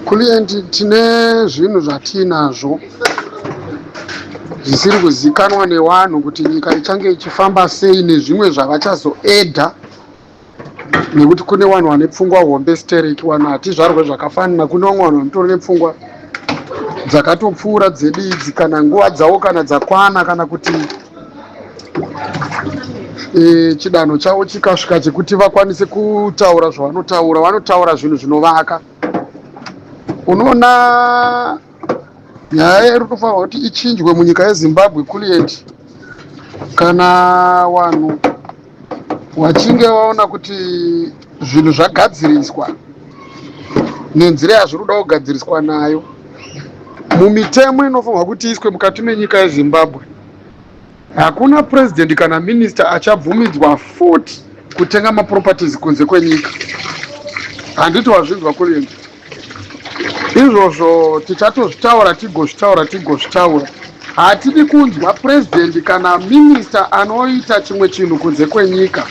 Kulient, tine zvinhu zvatiinazvo zvisiri kuzikanwa nevanhu kuti nyika ichange ichifamba sei, nezvimwe zvavachazoedha, nekuti kune vanhu vane pfungwa hombe stereki. Vanhu hatizvarwe zvakafanana. Kune vamwe vanhu vanotori nepfungwa dzakatopfuura dzedu idzi. Kana nguva dzavo kana dzakwana, kana kuti chidanho chavo chikasvika chekuti vakwanise kutaura zvavanotaura, vanotaura zvinhu zvinovaka. Unoona, nyaya iri kufanirwa kuti ichinjwe munyika yeZimbabwe, Kulient, kana vanhu vachinge vaona kuti zvinhu zvagadziriswa nenzira yazviri kuda kugadziriswa nayo mumitemo inofanirwa kuti iswe mukati menyika yeZimbabwe, hakuna purezidendi kana minista achabvumidzwa futi kutenga maproperties kunze kwenyika. Handiti wazvinzwa, Kulient? Izvozvo tichatozvitaura, tigozvitaura, tigozvitaura. Hatidi kunzwa purezidendi kana minista anoita chimwe chinhu kunze kwenyika.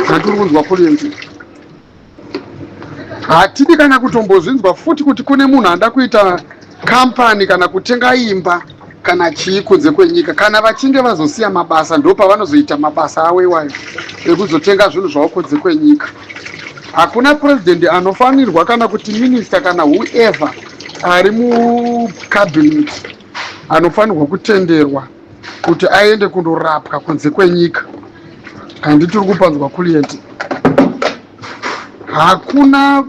Hatiri kunzwa, Kulient? Hatidi kana kutombozvinzwa futi kuti kune munhu anoda kuita kampani kana kutenga imba kana chii kunze kwenyika. Kana vachinge vazosiya mabasa, ndo pavanozoita mabasa avo iwayo ekuzotenga zvinhu zvavo kunze kwenyika. Hakuna purezidendi anofanirwa, kana kuti minista, kana whoever ari mucabinet anofanirwa kutenderwa kuti aende kundorapwa kunze kwenyika. Handiti uri kupanzwa, Kulient? Hakuna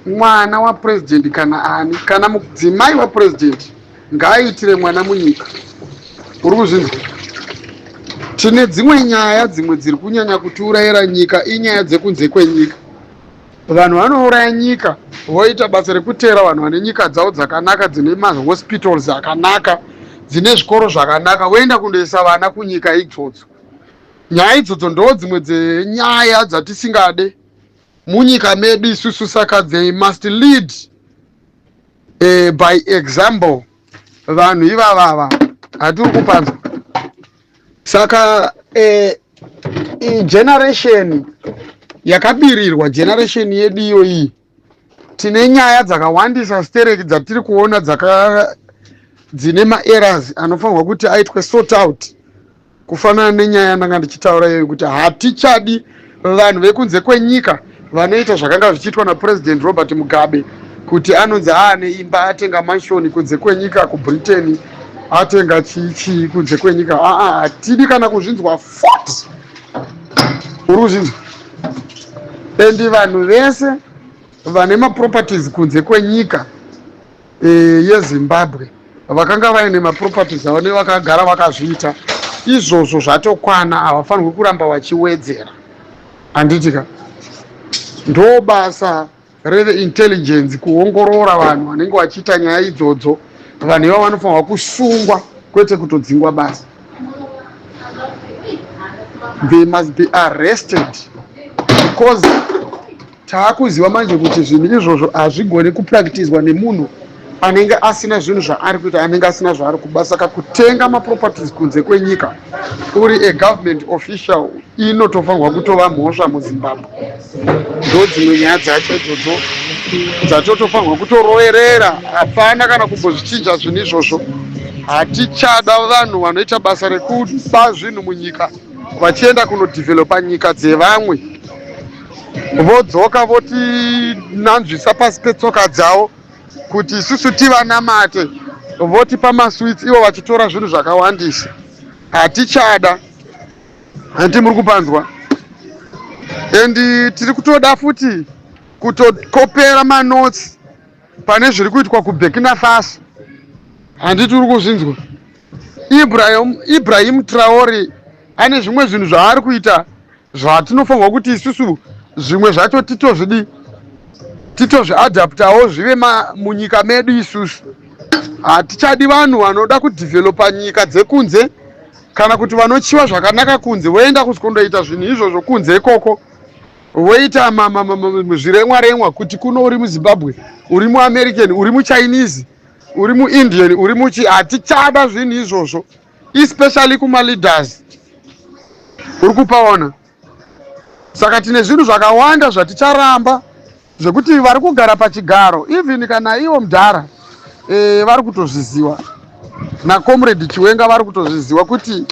mwana wapurezidendi kana ani, kana mudzimai wapurezidendi, ngaaitire mwana munyika. Uri kuzvinzwa? Tine dzimwe nyaya, dzimwe dziri kunyanya kutiurayira nyika inyaya dzekunze kwenyika. Vanhu vanouraya nyika voita basa rekutera vanhu vane nyika dzavo dzakanaka, dzine mahospitals akanaka, dzine zvikoro zvakanaka, voenda kundoisa vana kunyika idzodzo. Nyaya idzodzo ndo dzimwe dzenyaya dzatisingade munyika medu isusu. Saka they must lead by example, vanhu ivavava. Hatiri kupanzwa? Saka generation yakabirirwa, generation yedu iyoyi, tine nyaya dzakawandisa stereki dzatiri kuona dzaka dzine maerrors anofanirwa kuti aitwe sort out, kufanana nenyaya yandanga ndichitaura iyoyo kuti hatichadi vanhu vekunze kwenyika vanoita zvakanga zvichiitwa naPurezidendi Robert Mugabe, kuti anonzi aane imba, atenga mansion kunze kwenyika, kuBritain, atenga chii chii kunze kwenyika. Aa, hatidi kana kuzvinzwa futi. Uri kuzvinzwa? And vanhu vese vane maproperties kunze kwenyika yeZimbabwe, vakanga vaine maproperties avo nevakagara vakazviita izvozvo, zvatokwana. Havafanirwi kuramba vachiwedzera, handitika? Ndo basa reveintelligence kuongorora vanhu vanenge vachiita nyaya idzodzo. Vanhu ivavo vanofanirwa kusungwa, kwete kutodzingwa basa. They must be arrested, because taakuziva manje kuti zvinhu izvozvo hazvigoni kupractiswa nemunhu anenge asina zvinhu zvaari kuita, anenge asina zvaari kuba. Saka kutenga maproperties kunze kwenyika uri a government official inotofanirwa kutova mhosva muZimbabwe. Ndo dzimwe nyaya dzacho idzodzo dzatotofanirwa kutoroverera. Hapana kana kumbozvichinja zvinhu izvozvo. Hatichada vanhu vanoita basa rekuba zvinhu munyika vachienda kunodhivhelopa nyika dzevamwe, vodzoka votinanzvisa pasi petsoka dzavo kuti isusu tivanamate, votipa masweets, ivo vachitora zvinhu zvakawandisa. Hatichada. Handi muri kupanzwa? And tiri kutoda futi kutokopera manotes pane zviri kuitwa kuBurkina Faso. Handiti uri kuzvinzwa? Ibrahim Traore ane zvimwe zvinhu zvaari kuita zvatinofanirwa kuti isusu zvimwe zvacho titozvidi, titozviadaptawo zvive munyika medu isusu. Hatichadi vanhu vanoda kudhivhelopa nyika dzekunze, kana kuti vanochiva zvakanaka kunze, voenda kusvikondoita zvinhu izvozvo kunze ikoko, voita zviremwa remwa kuti kuno uri muZimbabwe, uri muAmerican, uri muChinese, uri muIndian, uri muchi. Hatichada zvinhu izvozvo, especially kumaleaders. Uri kupaona? Saka tine zvinhu zvakawanda zvaticharamba. Zvekuti vari kugara pachigaro, even kana ivo mudhara vari kutozviziva, naComrade Chiwenga vari kutozviziva kuti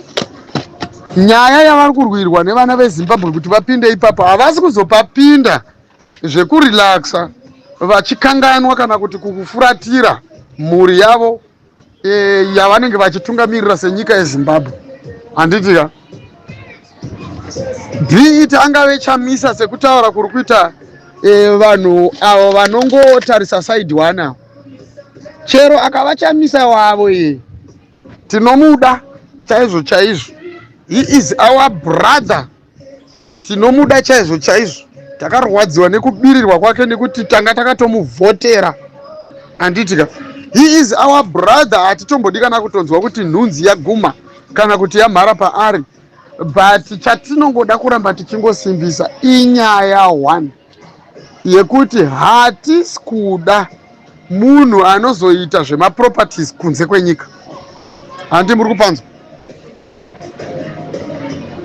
nyaya yavari kurwirwa nevana veZimbabwe kuti vapinde ipapo, havasi kuzopapinda zvekurelaxa vachikanganwa kana kuti kufuratira mhuri yavo yavanenge vachitungamirira senyika yeZimbabwe, handiti ka? Be it angave Chamisa, sekutaura kuri kuita vanhu avo vanongotarisa side one avo, chero akava Chamisa wavo iye, tinomuda chaizvo chaizvo. He is our brother, tinomuda chaizvo chaizvo. Takarwadziwa nekubirirwa kwake nekuti tanga takatomuvhotera, handiti ka? He is our brother. Hatitombodi kana kutonzwa kuti nhunzi yaguma kana kuti yamhara paari, but chatinongoda kuramba tichingosimbisa inyaya one yekuti hatisi kuda munhu anozoita zvemaproperties kunze kwenyika. Handi muri kupanzwa?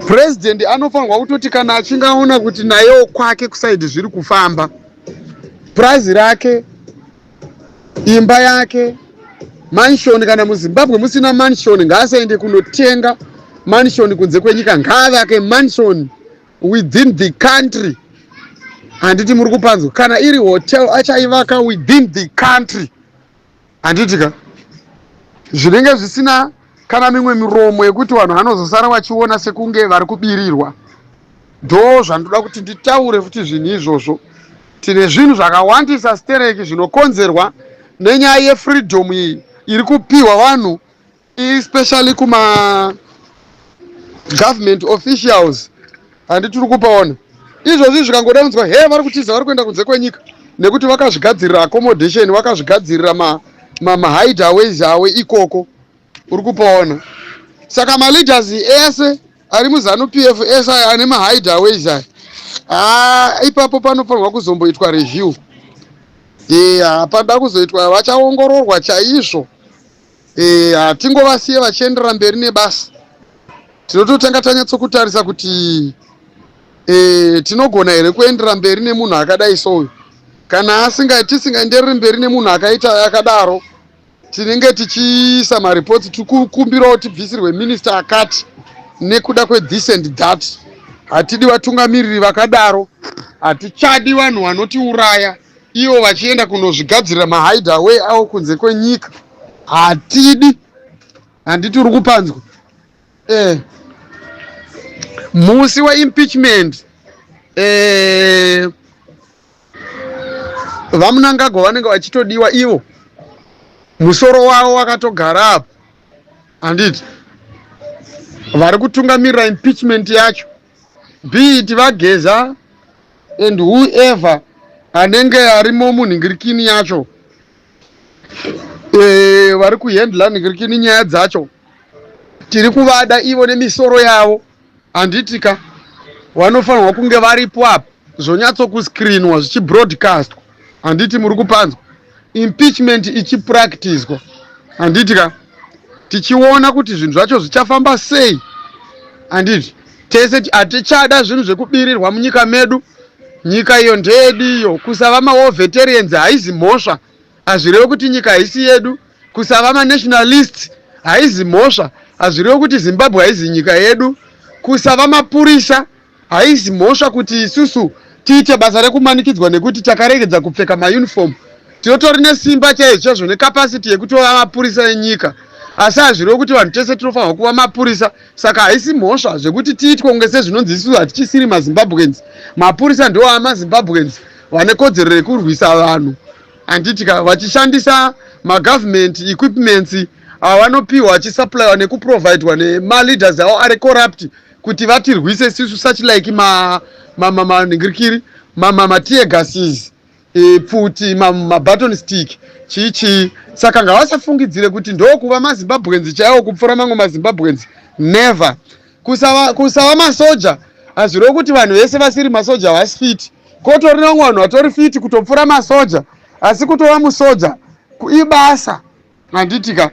Purezidendi anofanirwa kutoti kana achinge aona kuti nayewo kwake kuside zviri kufamba, purazi rake, imba yake, mansion, kana muZimbabwe musina mansion, ngaasaende kunotenga mansion kunze kwenyika, ngaavake mansion within the country, handiti muri kupanzwa? Kana iri hotel, achaivaka within the country, handiti ka? Zvinenge zvisina kana mimwe miromo yekuti vanhu vanozosara vachiona sekunge vari kubirirwa. Ndo zvandoda kuti nditaure futi zvinhu izvozvo. Tine zvinhu zvakawandisa stereki zvinokonzerwa nenyaya yefreedom iyi iri kupiwa vanhu, especially kuma government officials, handiti uri kupaona? Izvozvi zvikangoda kunzwa he vari kutiza, vari kuenda kunze kwenyika nekuti vakazvigadzirira accommodation, vakazvigadzirira mahideaways ma, ma avo ikoko, uri kupaona? Saka maleaders ese ari muZANU PF ese aya ane mahideaways aya, haa, ipapo panofanirwa kuzomboitwa review. Hapanda kuzoitwa, vachaongororwa chaizvo. Hatingovasiye vachienderera mberi nebasa. Tinototanga tanyatsokutarisa kuti tinogona here kuendera mberi nemunhu akadai soyu. Kana asinga tisingaendereri mberi nemunhu akaita akadaro, tinenge tichiisa mareports, tikukumbirawo tibvisirwe minista akati nekuda kwethis and that. Hatidi vatungamiriri vakadaro. Hatichadi vanhu vanotiuraya ivo vachienda kunozvigadzirira mahideaway avo kunze kwenyika. Hatidi, handiti uri kupanzwa? Musi weimpeachment vaMnangagwa vanenge vachitodiwa ivo, musoro wavo wakatogara apo, handiti? Vari kutungamirira impeachment yacho, be it vaGeza and whoever anenge arimo munhingirikini yacho, vari kuhandla nhingirikini nyaya dzacho, tiri kuvada ivo nemisoro yavo, handiti ka? Vanofanirwa kunge varipo apa, zvonyatsokuscreenwa, zvichibroadcastwa, handiti muri kupanzwa? Impeachment ichipractiswa, handiti ka? Tichiona kuti zvinhu zvacho zvichafamba sei, handiti? Tese hatichada zvinhu zvekubirirwa munyika medu. Nyika iyo ndeyedu iyo. Kusava mawar veterans haizi mhosva, hazvirevi kuti nyika haisi yedu. Kusava manationalist haizi mhosva, hazvirevi kuti Zimbabwe haizi nyika yedu. Kusava mapurisa haizi mhosva kuti isusu tiite basa rekumanikidzwa nekuti takaregedza kupfeka mauniform. Tinotori nesimba chaizvo chaizvo necapacity yekutova mapurisa enyika, asi hazvirevi kuti vanhu tese tinofanirwa kuva mapurisa. Saka haisi mhosva zvekuti tiitwe kunge sezvinonzi isusu hatichisiri maZimbabweans. Mapurisa ndo amaZimbabweans vane kodzero yekurwisa vanhu, handiti ka? Vachishandisa magovernment equipments avanopiwa, achisupplyiwa nekuprovidwa nemaleaders avo ari corrupt kuti vatirwise sisu, such like manhingirikiri, mateargases, pfuti, mabaton stick, chii chii. Saka ngavasafungidzire kuti ndokuva maZimbabweans chaiwo kupfuura mamwe maZimbabweans. Never. Kusava masoja hazvirevi kuti vanhu vese vasiri masoja havasi fit. Kotori nevamwe vanhu vatori fit kutopfuura masoja, asi kutova musoja ibasa, handiti ka?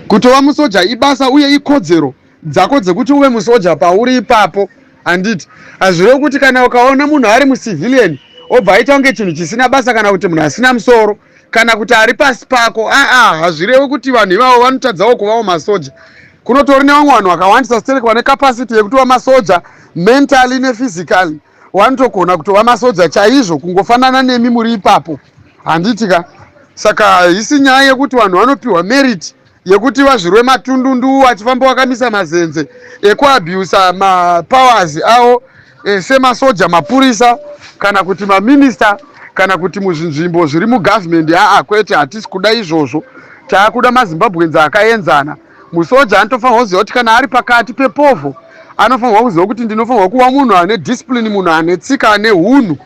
Kutova musoja ibasa uye ikodzero dzako dzekuti uve musoja pauri ipapo, handiti? Hazvirevi kuti kana ukaona munhu ari mucivilian Obva aita kunge chinhu chisina basa kana kuti munhu asina musoro kana kuti ari pasi pako. Aa, hazvirevi kuti vanhu ivavo vanotadzawo kuvawo masoja. Kunotori nevamwe vanhu vakawandisa stereki vane capacity yekutova masoja mentally nephysically. Vanotogona kutova masoja chaizvo, kungofanana nemi muri ipapo, handiti ka? Saka haisi nyaya yekuti vanhu vanopiwa merit yekuti vazvirwe matundundu vachifamba vakamisa mazenze ekuabusa mapowers avo semasoja, mapurisa kana kuti maminista kana kuti muzvinzvimbo zviri mugovernment. Aa, kwete, hatisi kuda izvozvo. Taakuda maZimbabweans akaenzana. Musoja anotofanirwa kuziva kuti kana ari pakati pepovho, anofanirwa kuziva kuti ndinofanirwa kuva munhu ane discipline, munhu ane tsika, ane hunhu.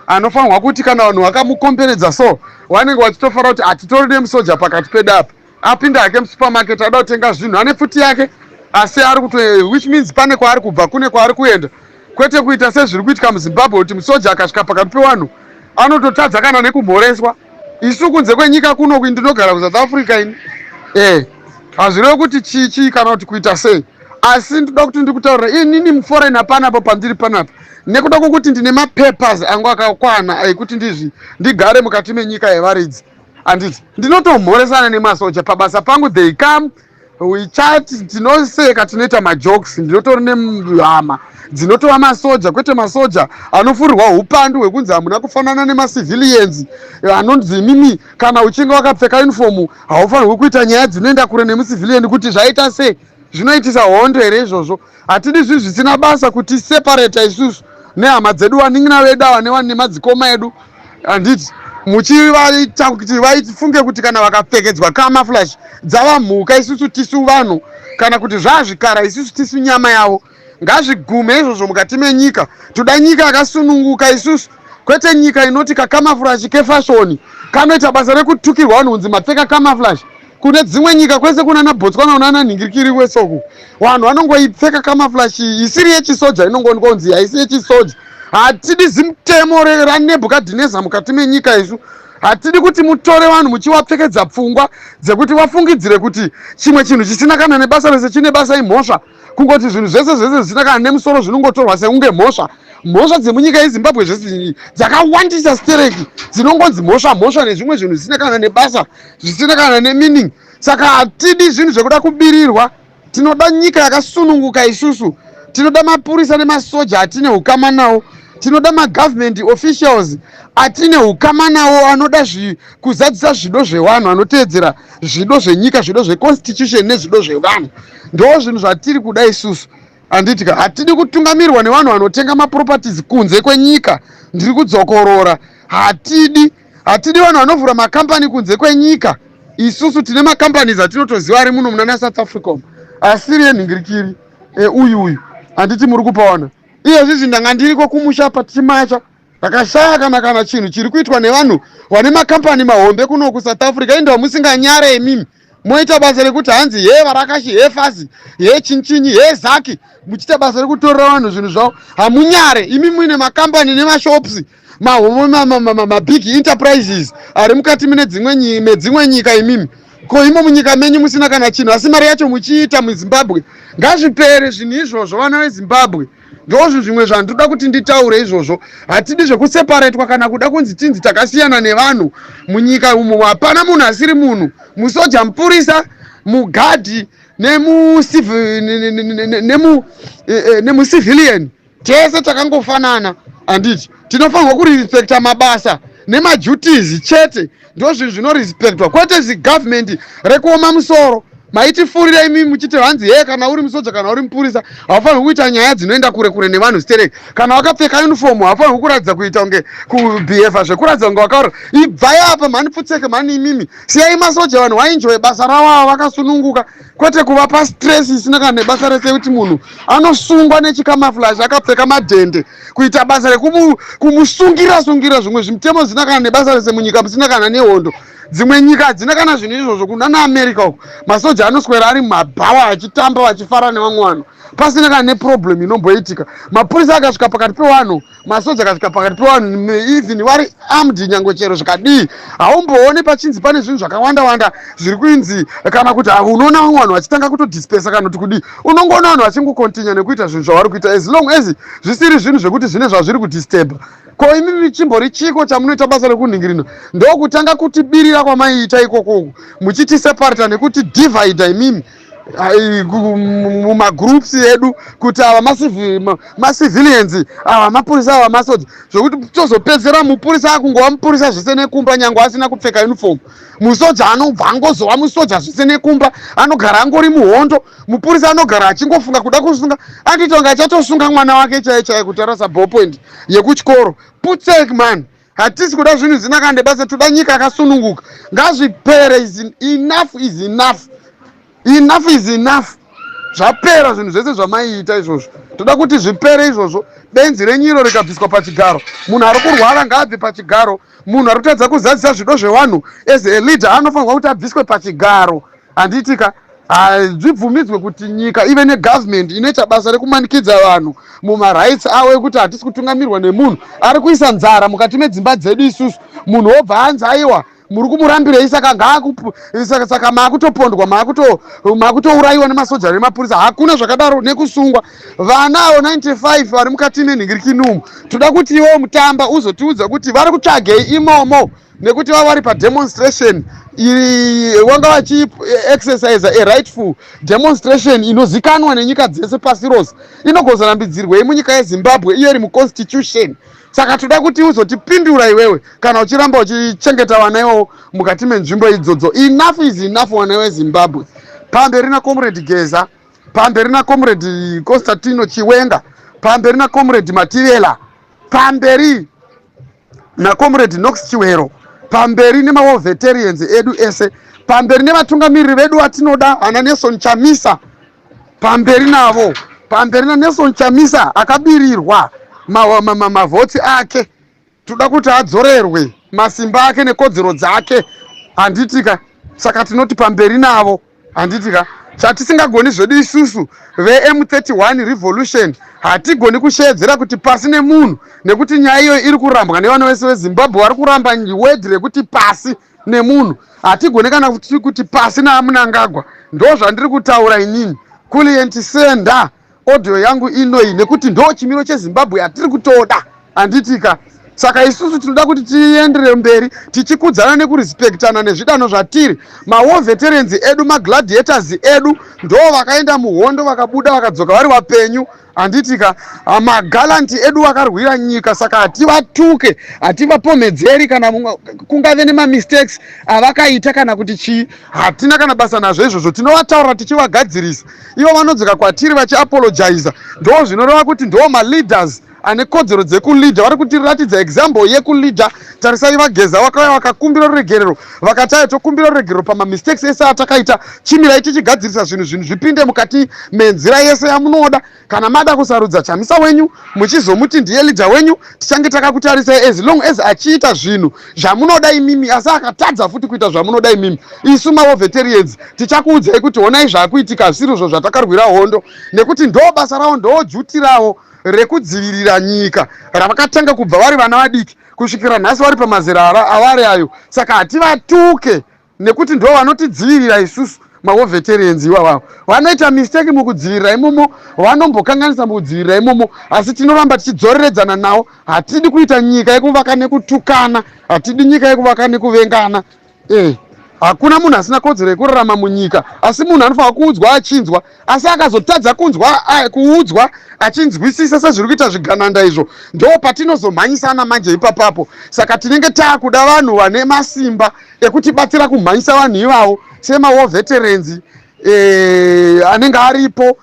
Anofanirwa kuti kana vanhu vakamukomberedza so, vanenge vachitofanira kuti hatitori nemusoja pakati pedu apa. Apinda hake musupermarket, ada kutenga zvinhu, ane pfuti yake, asi ari kuto, which means pane kwaari kubva, kune kwaari kuenda, kwete kuita sezviri kuitika muZimbabwe kuti musoja akasvika pakati pevanhu anototadza kana nekumhoreswa. Isu kunze kwenyika kuno, ndinogara kuSouth Africa ini, hazvirevi kuti chii chii kana kuti kuita sei, asi ndoda kuti ndikutaurira inini muforeigner panapo pandiri panapa, nekuda kwokuti ndine mapapers angu akakwana ekuti ndizvi ndigare mukati menyika yevaridzi, handiti? Ndinotomhoresana nemasoja pabasa pangu. They come, we chat, tinoseka, tinoita majokes. Ndinotori nehama dzinotova masoja, kwete masoja anofurirwa upandu hwekunzi hamuna kufanana nemacivilians, anonzi mimi kana uchinge wakapfeka uniform haufanirwi kuita nyaya dzinoenda kure nemucivilian. Kuti zvaita sei? Zvinoitisa hondo here izvozvo? Hatidi zvinhu zvisina basa kuti separata isusu nehama dzedu, vanin'ina vedu ava nemadzikoma edu, handiti? Muchivaita kuti vafunge kuti kana vakapfekedzwa camouflage dzava mhuka, isusu tisu vanhu, kana kuti zvazvikara, isusu tisu nyama yavo. Ngazvigume izvozvo mukati menyika. Toda nyika yakasununguka isusu, kwete nyika inoti kacamouflage kefashion kanoita basa rekutukirwa vanhu kunzi mapfeka camouflage. Kune dzimwe nyika kwese, kunana Botswana, unana nhingirikiri wesoku, vanhu vanongoipfeka camouflage isiri yechisoja, inongoonekwa kunzi haisi yechisoja. Hatidi zimutemo raNebhukadhineza mukati menyika isu. Hatidi kuti mutore vanhu muchivapfekedza pfungwa dzekuti vafungidzire kuti chimwe chinhu chisina kana nebasa rese chine basa, imhosva. Kungoti zvinhu zvese zvese zvisina kana nemusoro zvinongotorwa sekunge mhosva. Mhosva dzemunyika yeZimbabwe zvese dzakawandisa stereki, dzinongonzi mhosva, mhosva, nezvimwe zvinhu zvisina kana nebasa, zvisina kana nemeaning. Saka hatidi zvinhu zvekuda kubirirwa. Tinoda nyika yakasununguka isusu. Tinoda mapurisa nemasoja atine ukama nawo. Tinoda magovernment officials atine ukama nawo, anoda kuzadzisa zvido zvevanhu, anoteedzera zvido zvenyika, zvido zveconstitution nezvido zvevanhu. Ndo zvinhu zvatiri kuda isusu, handiti ka? Hatidi kutungamirwa nevanhu vanotenga maproperties kunze kwenyika. Ndiri kudzokorora, hatidi. Hatidi vanhu vanovhura makambani kunze kwenyika. Isusu tine macompanies atinotoziva ari muno munana South Africa umu, asiri enhingirikiri uyu uyu, handiti muri kupaona? Iyezvizvi ndanga ndiriko kumusha patichimacha, ndakashaya kana chinhu chiri kuitwa nevanhu vane makambani mahombe kuno kuSouth Africa. Indawo musinganyare imimi, moita basa rekuti hanzi he varakashi, he fasi, he chinchinyi, he zaki, muchiita basa rekutorera vanhu zvinhu zvavo. Hamunyare imi muine makambani nemashops mabig enterprises ari mukati mune dzimwe medzimwe nyika imimi? Ko imo munyika menyu musina kana chinhu, asi mari yacho muchiita muZimbabwe? Ngazvipere zvinhu izvozvo, vana veZimbabwe. Ndozvo zvimwe zvandoda kuti nditaure izvozvo. Hatidi zvekuseparetwa kana kuda kunzi tinzi takasiyana nevanhu munyika umu. Hapana munhu asiri munhu. Musoja, mupurisa, mugadhi nemucivilian, tese takangofanana, handiti? Tinofanirwa kurespekta mabasa nemaduties chete. Ndo zvinhu zvinorespektwa, kwete zigovernment rekuoma musoro. Maitifurira imi muchiti hanzi he kana uri musoja, kana uri mupurisa, haufanirwi kuita nyaya dzinoenda kure kure nevanhu stereki. Kana wakapfeka uniform haufanirwi kuratidza kuita kunge kubehava zvekuratidza kunge wakaura. Ibvai apa mhani, pfutseke mhani imimi. Siyai masoja, vanhu vaenjoye basa ravo ava vakasununguka, kwete kuvapa stress isina kana nebasa rese, kuti munhu anosungwa nechicamouflage akapfeka madhende, kuita basa rekumusungira sungira zvimwe zvimutemo zvisina kana nebasa rese munyika musina kana nehondo. Dzimwe nyika hadzina kana zvinhu izvozvo. Kunana America uko masoja anoswera ari mumabhawa achitamba, vachifara nevamwe vanhu, pasina kana neproblem inomboitika. Mapurisa akasvika pakati pevanhu, masoja akasvika pakati pevanhu, even vari armed, nyange chero zvikadii, haumbooni pachinzi pane zvinhu zvakawanda wanda zviri kuinzi, kana kuti unoona vamwe vanhu vachitanga kutodispersa kana kuti kudii. Unongoona vanhu vachingocontinue nekuita zvinhu zvavari kuita, as long as zvisiri zvinhu zvekuti zvine zvazviri kudisturba. Ko imimi chimbori chiko chamunoita basa rekunhingirina? Ndokutanga kutibirira kwamaiita ikoko uku, muchitiseparata nekuti divider imimi mumagroups edu, kuti ava macivilians, ava mapurisa, ava masoja, zvokuti tozopedzera mupurisa akungova mupurisa zvese nekumba, nyange asina kupfeka uniform. Musoja anobva angozova musoja zvese nekumba, anogara angori muhondo. Mupurisa anogara achingofunga kuda kusunga, anditi anga achatosunga mwana wake chaiye chaiye kuti arasa ballpoint yekuchikoro. Putsek man, hatisi kuda zvinhu zvisina kana nebasa. Toda nyika yakasununguka. Ngazvipere. Enough is enough, enough is enough. Zvapera zvinhu zvese zvamaiita izvozvo. Toda kuti zvipere izvozvo. Benzi renyu iro rikabviswa pachigaro, munhu ari kurwara ngaabve pachigaro, munhu ari kutadza kuzadzisa zvido zvevanhu as a leader anofanirwa kuti abviswe pachigaro, handitika? Hazvibvumidzwe kuti nyika ive negovernment inoita basa rekumanikidza vanhu mumarights avo, ekuti hatisi kutungamirwa nemunhu ari kuisa nzara mukati medzimba dzedu isusu. Munhu wobva anzi, "Aiwa, muri kumurambirei?" Saka saka maakutopondwa, maakutourayiwa nemasoja nemapurisa. Hakuna zvakadaro, nekusungwa vana avo 95 vari mukati menhingirikinumu. Toda kuti iwo Mutamba uzotiudza kuti vari kutsvagei imomo, nekuti vava vari pademonstration iri, vanga vachiexercise a rightful demonstration inozikanwa nenyika dzese pasi rose. Inogozorambidzirwei munyika yeZimbabwe, iyo iri muconstitution? Saka toda kuti uzotipindura iwewe, kana uchiramba uchichengeta vana iwowo mukati menzvimbo idzodzo. Enough is enough, vana veZimbabwe. Pamberi nacomrade Geza, pamberi nacomrade Constantino Chiwenga, pamberi nacomrade Mativela, pamberi nacomrade Knox Chiwero, pamberi nemawar veterans edu ese, pamberi nevatungamiriri vedu vatinoda, vana Nelson Chamisa. Pamberi navo, pamberi naNelson Chamisa akabirirwa mavhotsi ake. Toda kuti adzorerwe masimba ake nekodzero dzake, handitika? Saka tinoti pamberi navo, handitika? Chatisingagoni zvedu isusu veM31 Revolution, hatigoni kusheedzera kuti pasi nemunhu, nekuti nyaya iyoyo iri kurambwa nevana vese veZimbabwe. Vari kuramba word rekuti pasi nemunhu. Hatigoni kana kuti pasi naaMnangagwa. Ndo zvandiri kutaura inini. Kulient, senda audio yangu inoi, nekuti ndo chimiro cheZimbabwe yatiri kutoda, handitika? Saka isusu tinoda kuti tiendere mberi tichikudzana nekurespektana nezvidano zvatiri. Mawar veterans edu, magladiators edu, ndo vakaenda muhondo, vakabuda, vakadzoka vari vapenyu, handitika? Magalanti edu vakarwira nyika, saka hativatuke, hativapomedzeri kana kungave nemamistakes avakaita kana kuti chii. Hatina kana basa nazvo izvozvo. Tinovataura tichivagadzirisa, ivo vanodzoka kwatiri vachiapologiza. Ndo zvinoreva kuti ndo maleaders ane kodzero dzekuleader, vari kutiratidza example yekuleader. Tarisai vaGeza, vakauya vakakumbira ruregerero, vakati, "Ayo, tokumbira ruregerero pamamistakes ese atakaita. Chimirai tichigadzirisa zvinhu, zvinhu zvipinde mukati menzira yese yamunoda. Kana mada kusarudza Chamisa wenyu, muchizomuti ndiye leader wenyu, tichange takakutarisai as long as achiita zvinhu zvamunoda imimi. Asi akatadza futi kuita zvamunoda imimi, isu mawar veterans tichakuudzai kuti honai zvaakuitika, zvisiri zvatakarwira hondo," nekuti ndo basa ravo, ndo duty ravo rekudzivirira nyika ravakatanga kubva vari vana vadiki kusvikira nhasi vari pamazera avari ayo. Saka hativatuke, nekuti ndo vanotidzivirira isusu mawar veterans ivavavo. Vanoita mistake mukudzivirira imomo, vanombokanganisa mukudzivirira imomo, asi tinoramba tichidzoreredzana navo. Hatidi kuita nyika yekuvaka nekutukana, hatidi nyika yekuvaka nekuvengana. Hakuna munhu asina kodzero yekurarama munyika, asi munhu anofanira kuudzwa achinzwa. Asi akazotadza kunzwa, kuudzwa achinzwisisa, sezviri kuita zvigananda izvo, ndo patinozomhanyisana manje ipapapo. Saka tinenge taakuda vanhu vane masimba ekutibatsira kumhanyisa vanhu ivavo, semawar veterans anenge aripo,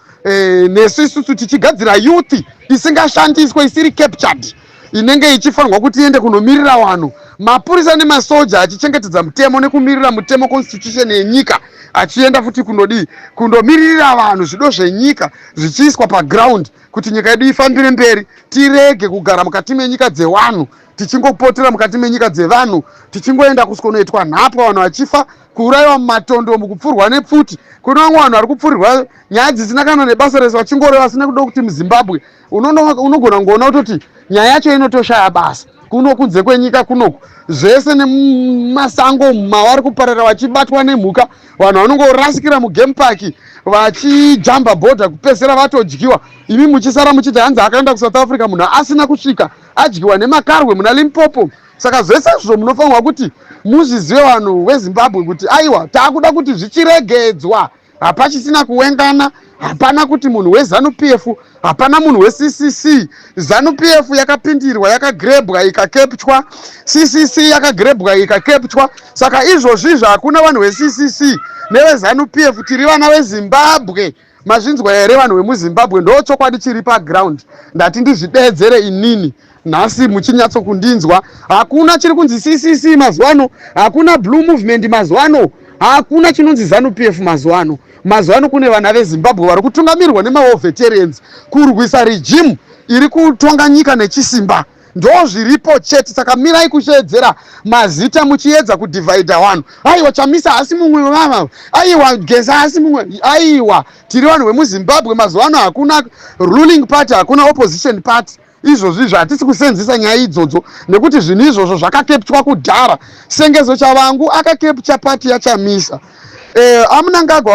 nesu isusu tichigadzira youth isingashandiswe, isiri captured, inenge ichifanirwa kuti iende kunomirira vanhu, mapurisa nemasoja achichengetedza mutemo nekumirira mutemo, constitution yenyika, achienda futi kunodii, kundomiririra vanhu, zvido zvenyika zvichiiswa paground, kuti nyika yedu ifambire mberi. Tirege kugara mukati menyika dzevanhu, tichingopotera mukati menyika dzevanhu, tichingoenda kusikonoitwa nhapwa, vanhu vachifa, kuurayiwa mumatondo, mukupfurwa nepfuti. Kune vamwe vanhu vari kupfurirwa nyaya dzisina kana nebasa rese, vachingoreva vasina kuda kuti muZimbabwe. Unogona kungoona kutoti nyaya yacho inotoshaya basa kuno kunze kwenyika kunoku, zvese nemasango mavari kuparara vachibatwa nemhuka. Vanhu vanongorasikira mugame park vachijamba bhodha, kupedzisira vatodyiwa. Imi muchisara muchiti hanzi akaenda kuSouth Africa, munhu asina kusvika. Adyiwa nemakarwe muna Limpopo. Saka zvese izvo munofanirwa kuti muzvizive, vanhu veZimbabwe, kuti aiwa, taakuda kuti zvichiregedzwa. Hapachisina kuwengana, hapana kuti munhu weZANU PF, hapana munhu weCCC. ZANU PF yakapindirwa, yakagrebwa, ikakepchwa. CCC yakagrebwa, ikakepchwa. Saka izvozvizvo hakuna vanhu veCCC neveZANU PF. Tiri vana veZimbabwe. Mazvinzwa here, vanhu vemuZimbabwe? Ndo chokwadi chiri paground. Ndati ndizvidedzere inini nhasi muchinyatsokundinzwa. Hakuna chiri kunzi CCC mazuva ano, hakuna Blue Movement mazuva ano, hakuna chinonzi ZANU PF mazuva ano. Mazuva ano kune vana veZimbabwe vari kutungamirwa nemawar veterans kurwisa regime iri kutonga nyika nechisimba. Ndo zviripo chete. Saka mirai kusheedzera mazita muchiedza kudhivhaidha vanhu. Aiwa, Chamisa haasi mumwe wevava, aiwa, Geza haasi mumwe. Aiwa, tiri vanhu vemuZimbabwe. Mazuva ano hakuna ruling party, hakuna opposition party. Izvozvo izvo hatisi kusenzesa nyaya idzodzo nekuti zvinhu izvozvo zvakakepchwa kudhara. Sengezo Chavangu akakepcha party yaChamisa. AMnangagwa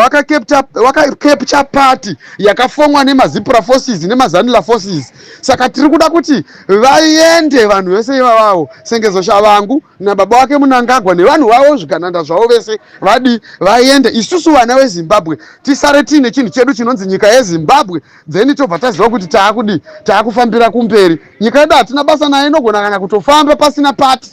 wakakepcha party yakafomwa nemaZIPRA forces nemaZANLA forces. Saka tiri kuda kuti vaende vanhu vese ivavavo, Sengezo Chavangu nababa wake Munangagwa nevanhu vavo, zvigananda zvavo vese, vadi vaende. Isusu vana veZimbabwe tisare tiine chinhu chedu chinonzi nyika yeZimbabwe. Then tobva taziva kuti taakudi taakufambira kumberi. Nyika yedu hatina basa nayo, inogona kana kutofamba pasina party,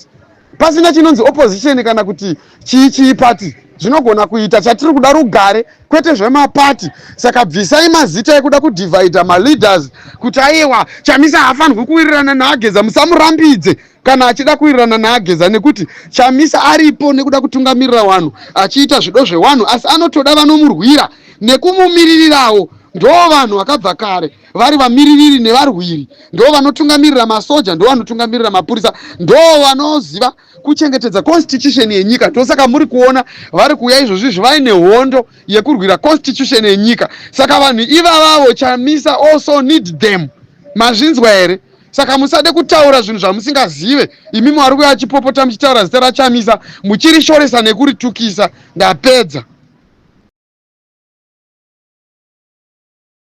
pasina chinonzi opposition kana kuti chii chii party. Zvinogona kuita. Chatiri kuda rugare, kwete zvemapati. Saka bvisai mazita ekuda kudhivhaidha maleaders kuti aiwa, Chamisa haafanirwi kuwirirana naAgeza. Musamurambidze kana achida kuwirirana naAgeza, nekuti Chamisa aripo nekuda kutungamirira vanhu, achiita zvido zvevanhu, asi anotoda vanomurwira nekumumiririrawo. Ndo vanhu vakabva kare vari vamiririri nevarwiri, ndo vanotungamirira masoja, ndo vanotungamirira mapurisa, ndo vanoziva kuchengetedza constitution yenyika. Ndosaka muri kuona vari kuuya izvozvizvi vaine hondo yekurwira constitution yenyika. Saka vanhu ivavavo, Chamisa also need them. Mazvinzwa here? Saka musade kutaura zvinhu zvamusingazive. Imi mwari kuya achipopota muchitaura zita raChamisa, muchirishoresa nekuritukisa. Ndapedza.